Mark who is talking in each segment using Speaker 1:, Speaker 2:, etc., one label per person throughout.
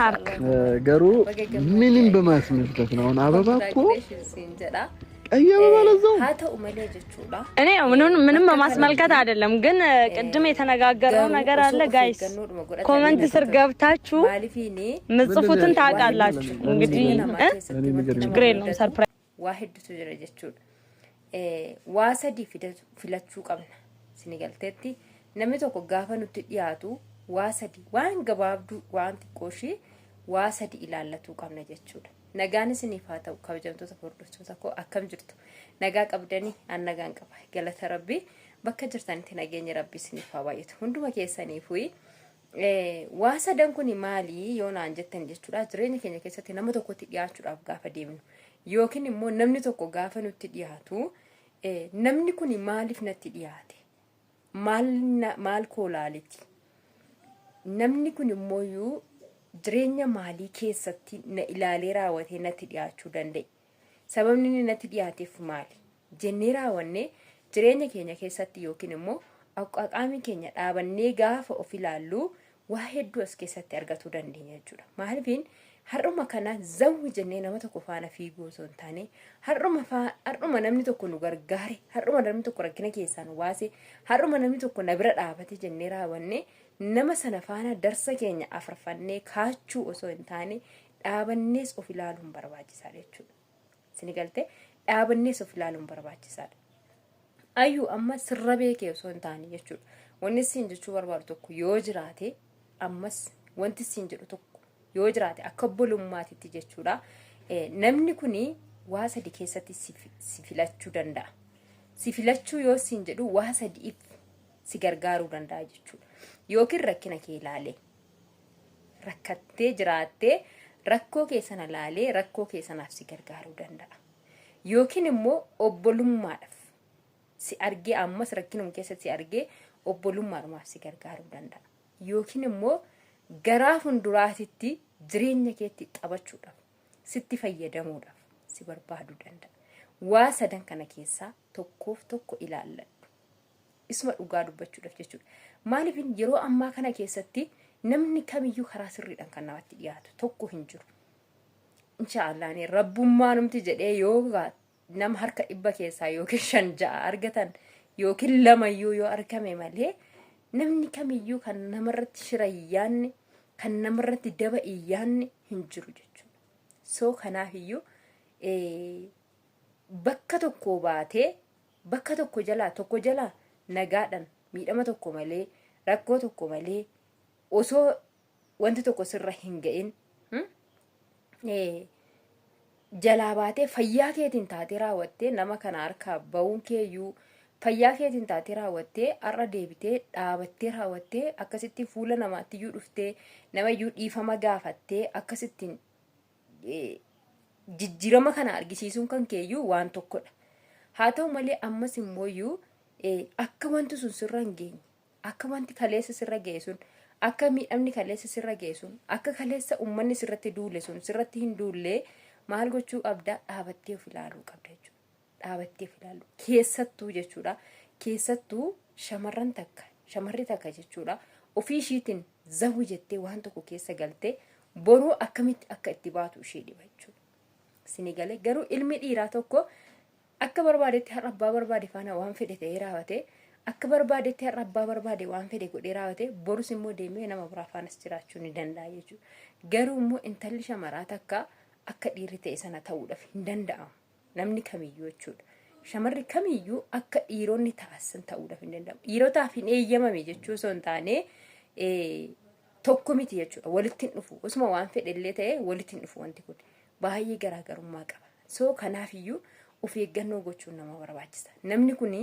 Speaker 1: ሀርክ
Speaker 2: Garuu
Speaker 3: Baga gammaddee
Speaker 2: ምንም በማስመልከት ነው። አሁን አበባ እኮ
Speaker 3: Congratulations siin jedha.
Speaker 2: ቀይ አበባ ለዛው
Speaker 3: Haa ta'u malee jechuudha.
Speaker 1: እኔ ምንም ምንም
Speaker 3: Bakka
Speaker 1: በማስመልከት
Speaker 3: kanatti
Speaker 1: አይደለም፣ ግን ቅድም የተነጋገርነው
Speaker 3: garuu
Speaker 1: ነገር
Speaker 3: osoo
Speaker 1: አለ
Speaker 3: of
Speaker 1: ጋይስ።
Speaker 3: eeggannoodhuma godhatanii
Speaker 1: ኮመንት
Speaker 3: natti
Speaker 1: ስር
Speaker 3: tola.
Speaker 1: ገብታችሁ
Speaker 3: Maaliifiini
Speaker 1: ምጽፉትን
Speaker 2: ምንድን ነው?
Speaker 3: waa
Speaker 1: ታውቃላችሁ።
Speaker 3: hedduutu jiru.
Speaker 1: እንግዲህ
Speaker 3: Jireenya namaa
Speaker 1: እ
Speaker 3: keessatti
Speaker 2: እኔ
Speaker 3: wanti
Speaker 2: ንገሪኝ።
Speaker 3: nama
Speaker 1: ችግር የለውም
Speaker 3: mudatu
Speaker 1: ሰርፕራይዝ
Speaker 3: waa hedduutu jira jechuudha. Waa sadii filachuu qabna. Sini galteetti namni tokko gaafa nutti dhiyaatu waa sadii, waan gabaabduu, waan xiqqooshii, waa sadii ilaallatuu qabna jechuudha. Nagaan isiniif haa ta'u, kabajamtoota hordoftoota koo, akkam jirtu? Nagaa qabdanii? An nagaan qaba, galata Rabbii. Bakka jirtanitti nageenya Rabbii isiniif haa baay'atu hunduma keessaniifuu. Waa sadan kun maali yoo naan jettan jechuudha, jireenya keenya keessatti nama tokkotti dhiyaachuudhaaf gaafa deemnu yookiin immoo namni tokko gaafa nutti dhiyaatu, namni kun maaliif natti dhiyaate, maal maal koo laaliti, namni kun immoo jireenya maalii keessatti na ilaalee raawwatee natti dhiyaachuu danda'e, sababni inni natti dhiyaateef maali jennee raawwannee jireenya keenya keessatti yookiin immoo qaamni keenya dhaabannee gaafa of ilaallu waa hedduu as keessatti argatuu dandeenya jechuudha. Maaliifin har'uma kana zawwi jennee nama tokko faana fiiguu osoo hin taane, har'uma namni tokko nu gargaare, har'uma namni tokko rakkina keessaa nu baase, har'uma namni tokko na bira dhaabate jennee raawwannee nama sana faana darsa keenya afarfannee kaachuu osoo hin taane, dhaabannees of ilaaluun barbaachisaadha jechuudha. Sini galtee, dhaabannees of ilaaluun barbaachisaadha. Ayyuu amma sirra beekee osoo hin taane jechuudha. Wanni siin jechuu barbaadu tokko yoo jiraate, ammas wanti siin jedhu tokko yoo jiraate, akka obbolummaatitti jechuudha. Namni kuni waa sadi keessatti si filachuu danda'a. Si filachuu yoo siin jedhu, waa sadiif si gargaaruu danda'a jechuudha. Yookiin rakkina kee ilaalee, rakkattee jiraattee rakkoo kee sana laalee rakkoo kee sanaaf si gargaaruu danda'a. Yookiin immoo obbolummaadhaaf si argee, ammas rakkinuma keessatti si argee obbolummaadhumaaf si gargaaruu danda'a. Yookiin immoo garaa fuulduraatitti jireenya keetti taphachuudhaaf, sitti fayyadamuudhaaf si barbaaduu danda'a. Waa sadan kana keessaa tokkoof tokko ilaalladhu. Isuma dhugaa dubbachuudhaaf jechuudha. Maaliif yeroo ammaa kana keessatti namni kamiyyuu karaa sirriidhaan kan namatti dhiyaatu tokko hin jiru. Inshaallah rabbummaanumti jedhee yoo nama harka 100 keessaa yookiin shan ja'a argatan yookiin lamayyuu yoo argame malee, namni kamiyyuu kan namarratti shira hin yaanne, kan namarratti daba hin yaanne hin jiru jechuudha. So kanaafiyyuu bakka tokko baatee bakka tokko jalaa tokko jalaa nagaadhaan, miidhama tokko malee, rakkoo tokko malee, osoo wanti tokko sirra hin ga'in jalaa baatee fayyaa keetiin taatee raawwattee nama kana harkaa ba'uun keeyyuu, fayyaa keetiin taatee raawwattee har'a deebitee dhaabattee raawwattee akkasittiin fuula namaatti iyyuu dhuftee nama iyyuu dhiifama gaafattee akkasittiin jijjiirama kana argisiisuun kan keeyyuu waan tokkodha. Haa ta'u malee ammas immooyyuu akka wanti sun sirra hin geenye, akka wanti kaleessa sirra ga'e sun, akka miidhamni kaleessa sirra ga'e sun, akka kaleessa uummanni sirratti duule sun sirratti hin duullee maal gochuu qabda? Dhaabattee of ilaaluu qabda jechuudha. Dhaabattee of ilaaluu keessattuu jechuudha. Keessattuu shamarran takka, shamarri takka jechuudha. Ofii ishiitiin zawu jettee waan tokko keessa galtee boruu akkamitti akka itti baatu ishee dhiba jechuudha. Sini galee? Garuu ilmi dhiiraa tokko akka barbaadetti har'a abbaa barbaade faana waan fedhe ta'ee raawwate, akka barbaadetti har'a abbaa barbaade waan fedhe godhee raawwate, borus immoo deemee nama biraa faanas jiraachuu ni danda'a jechuudha. Garuu immoo intalli shamaraa takka akka dhiirri ta'e sana ta'uudhaaf hin danda'amu. Namni kamiyyuu jechuudha. Shamarri kamiyyuu akka dhiironni ta'an ta'uudhaaf hin danda'amu. Dhiirotaaf hin eeyyamame jechuu osoo hin taane, tokko miti jechuudha. Walitti hin dhufu. Osuma waan fedhe illee ta'e walitti hin dhufu wanti kun. Baay'ee garaagarummaa qaba. So kanaafiyyuu of eeggannoo gochuun nama barbaachisa. Namni kuni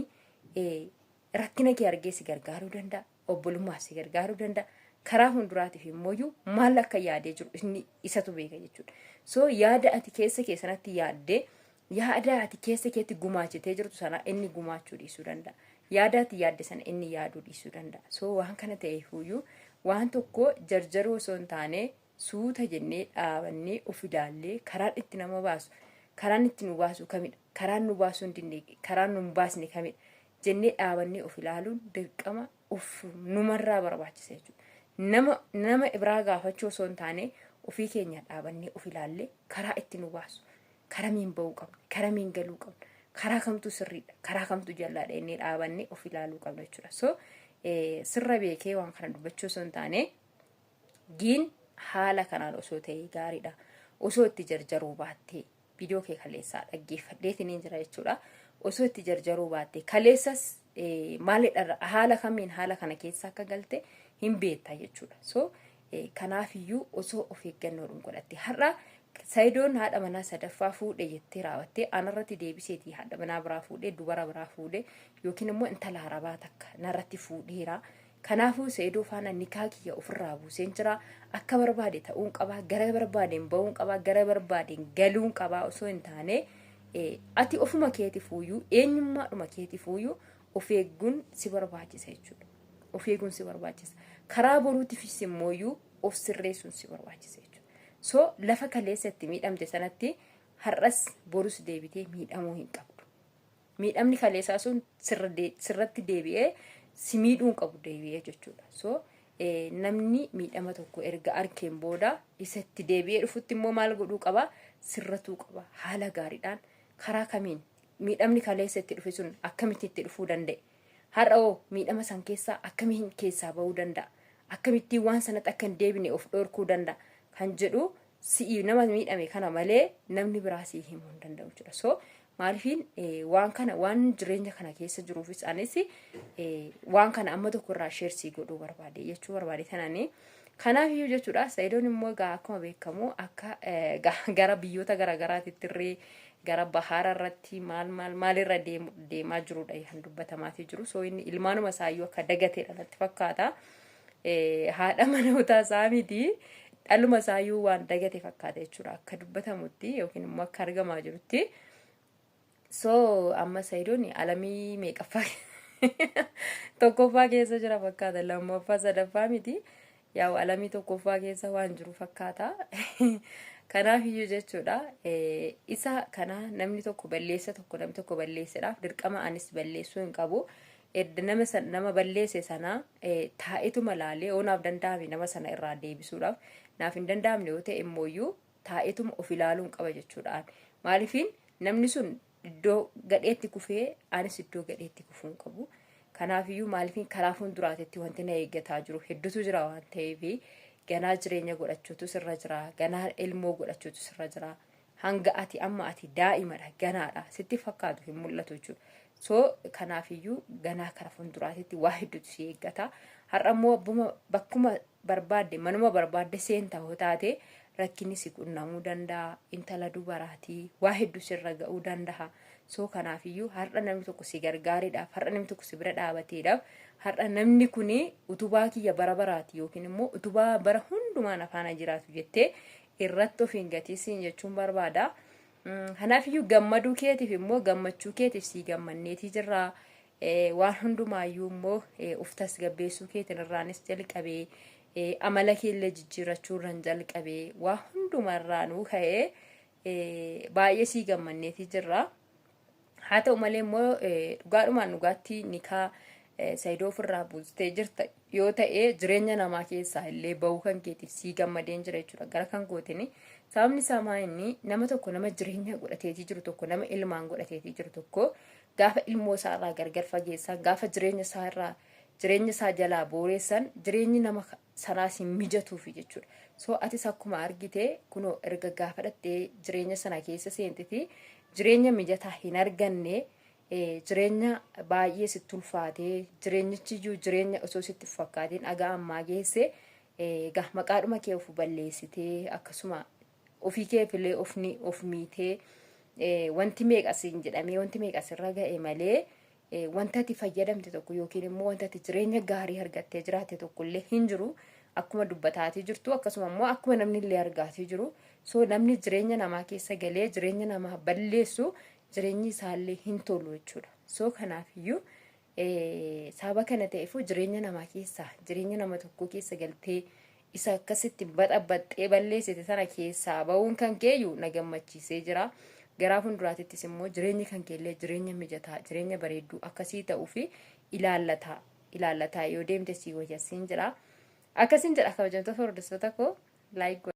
Speaker 3: rakkina kee argee si gargaaruu danda'a. Obbolummaaf si gargaaruu danda'a. Karaa fuulduraatiif immoo maal akka yaadee jiru inni isatu beeka jechuudha. So yaada ati keessa kee sanatti yaaddee, yaada ati keessa keetti gumaachitee jirtu sana inni gumaachuu dhiisuu danda'a. Yaada ati yaadde sana inni yaaduu dhiisuu danda'a. So waan kana ta'eefuyyuu waan tokko jarjaruu osoo hin taane, suuta jennee dhaabannee of ilaallee, karaan itti nama baasu, karaan itti nu baasu kamidha, karaan nu baasuu hin dinne, karaan nu hin baasne kamidha jennee dhaabannee of ilaaluun dirqama of numarraa barbaachisa jechuudha. Nama biraa gaafachuu osoo hin taane ofii keenya dhaabannee of ilaallee karaa itti nu baasu, karamiin ba'uu qabna, karamiin galuu qabna, karaa kamtu sirriidha, karaa kamtu jallaadha jennee dhaabannee of ilaaluu qabna jechuudha. So sirra beekee waan kana dubbachuu osoo hin taane, giin haala kanaan osoo ta'ee gaariidha. Osoo itti jarjaruu baattee, viidiyoo kee kaleessaa dhaggeeffadheetiin jira jechuudha. Osoo itti jarjaruu baattee, kaleessas maalidha, haala kamiin haala kana keessa akka galte hin beekta jechuudha. So kanaafiyyuu osoo of eeggannoodhaan godhatte. Har'a Sayidoon haadha manaa sadaffaa fuudhe jettee raawwattee anarratti deebiseetii haadha manaa biraa fuudhee, dubara biraa fuudhee, yookiin immoo intala arabaa takka narratti fuudheera. Kanaafuu Sayidoo faana nikaa kiyya ofirraa buuseen jira. Akka barbaade ta'uun qabaa, gara barbaadeen ba'uun qabaa, gara barbaadeen galuun qabaa osoo hin taane, ati ofuma keetifuuyyuu, eenyummaadhuma keetifuuyyuu of eegguun si barbaachisa jechuudha. Of eeguun si barbaachisa. Karaa boruutiifis immooyyuu of sirreessuun si barbaachisa jechuudha. So lafa kaleessa itti miidhamte sanatti har'as borus deebitee miidhamuu hin qabdu. Miidhamni kaleessaa sun sirratti deebi'ee si miidhuu hin qabu deebi'ee jechuudha. So namni miidhama tokko erga arkeen booda isatti deebi'ee dhufutti immoo maal godhuu qaba? Sirratuu qaba. Haala gaariidhaan karaa kamiin miidhamni kaleessa itti dhufe sun akkamitti itti dhufuu danda'e? Har'a hoo miidhama san keessaa akkamiin keessaa ba'uu danda'a? Akkamittiin waan sanatti akka hin deebine of dhorkuu danda'a? Kan jedhu si'i nama miidhame kana malee namni biraa sii himuu hin danda'u jechuudha. So maalifiin waan kana, waan jireenya kana keessa jiruufis anis waan kana amma tokko irraa share sii godhuu barbaade jechuu barbaade tanani. Kanaaf iyyuu jechuudha, Sayidoon immoo egaa akkuma beekamu akka gara biyyoota garaagaraatitti illee gara bahaara irratti maal maal maalirra deemaa jirudha kan dubbatamaatii jiru. So inni ilmaanuma isaayyuu akka dagateedha natti fakkaata. Haadha manootaa isaa miti, dhaluma isaayyuu waan dagate fakkaata jechuudha akka dubbatamutti yookiin immoo akka argamaa jirutti. So amma Sayidoon alamii meeqaffaa, tokkoffaa keessa jira fakkaata, lammaffaa sadaffaa miti. Yaa'u alamii tokkoffaa keessa waan jiru fakkaata. Kanaaf iyyuu jechuudha, isa kana namni tokko balleessa tokko, namni tokko balleessedhaaf dirqama anis balleessuu hin qabu. Edda nama nama balleesse sana taa'etuma laalee yoo naaf danda'ame nama sana irraa deebisuudhaaf, naaf hin danda'amne yoo ta'e immooyyuu taa'etuma of ilaaluun qaba jechuudha. Maaliifiin namni sun iddoo gadheetti kufee anis iddoo gadheetti kufuu hin qabu. Kanaafiyyuu maaliifiin karaa fuulduraatitti wanti na eeggataa jiru hedduutu jira waan ta'eef, ganaa jireenya godhachuutu sirra jira. Ganaa ilmoo godhachuutu sirra jira. Hanga ati amma ati daa'imadha, ganaadha, sitti fakkaatu hin mul'atu jechuudha. So kanaafiyyuu ganaa karaa fuulduraatitti waa hedduutu si eeggata. Har'a immoo abbuma bakkuma barbaadde, manuma barbaadde seenta hoo taate, rakkinni si qunnamuu danda'a. Intala dubaraatii waa hedduu sirra ga'uu danda'a. So kanaafiyyuu har'a namni tokko si gargaareedhaaf, har'a namni tokko si bira dhaabateedhaaf, har'a namni kuni utubaa kiyya bara baraati yookiin immoo utubaa bara hundumaan afaana jiraatu jettee irratti of hin gatiisiin jechuun barbaada. Kanaafiyyuu gammaduu keetiif immoo gammachuu keetiif sii gammanneetii jirra. Waan hundumaayyuu immoo of tasgabbeessuu keetiin irraanis jalqabee, amala keellee jijjiirrachuu irraan jalqabee, waa hundumarraanuu ka'ee baay'ee sii gammanneetii jirra. Haa ta'u malee immoo dhugaadhumaan dhugaatti nikaa Sayidoo ofirraa buustee jirta yoo ta'e, jireenya namaa keessaa illee bahuu kan keetiif sii gammadeen jira jechuudha gara kan kootini. Sababni isaa maa inni nama tokko, nama jireenya godhateetii jiru tokko, nama ilmaan godhateetii jiru tokko gaafa ilmoo isaa irraa gargar fageessan, gaafa jireenya isaa irraa, jireenya isaa jalaa booreessan, jireenyi nama sanaas hin mijatuufi jechuudha. So atis akkuma argite kunoo erga gaafa dhattee jireenya sana keessa seentiti jireenya mijataa hin arganne, jireenya baay'ee sitti ulfaatee, jireenyichi iyyuu jireenya osoo sitti fakkaatiin dhagaa ammaa geesse. Egaa maqaadhuma kee of balleessitee, akkasuma ofii keefillee ofni of miitee, wanti meeqa siin jedhamee, wanti meeqa sirra ga'e malee, wanta ati fayyadamte tokko yookiin immoo wanta ati jireenya gaarii argattee jiraatte tokko illee hin jiru. Akkuma dubbataatii jirtu, akkasuma immoo akkuma namni illee argaatii jiru. So namni jireenya namaa keessa galee jireenya namaa balleessu jireenyi isaallee hin tolu jechuudha. So kanaafiyyuu sababa kana ta'eefuu jireenya namaa keessaa, jireenya nama tokkoo keessa galtee isa akkasitti baxabbaxxee balleessite sana keessaa ba'uun kan keeyyuu na gammachiisee jira. Garaa fuulduraatittis immoo jireenyi kan keellee jireenya mijataa, jireenya bareedduu akkasii ta'uu fi ilaallataa ilaallataa yoo deemte sii wayyasiin jira. Akkasiin jedha, kabajamtoota hordoftoota koo, like.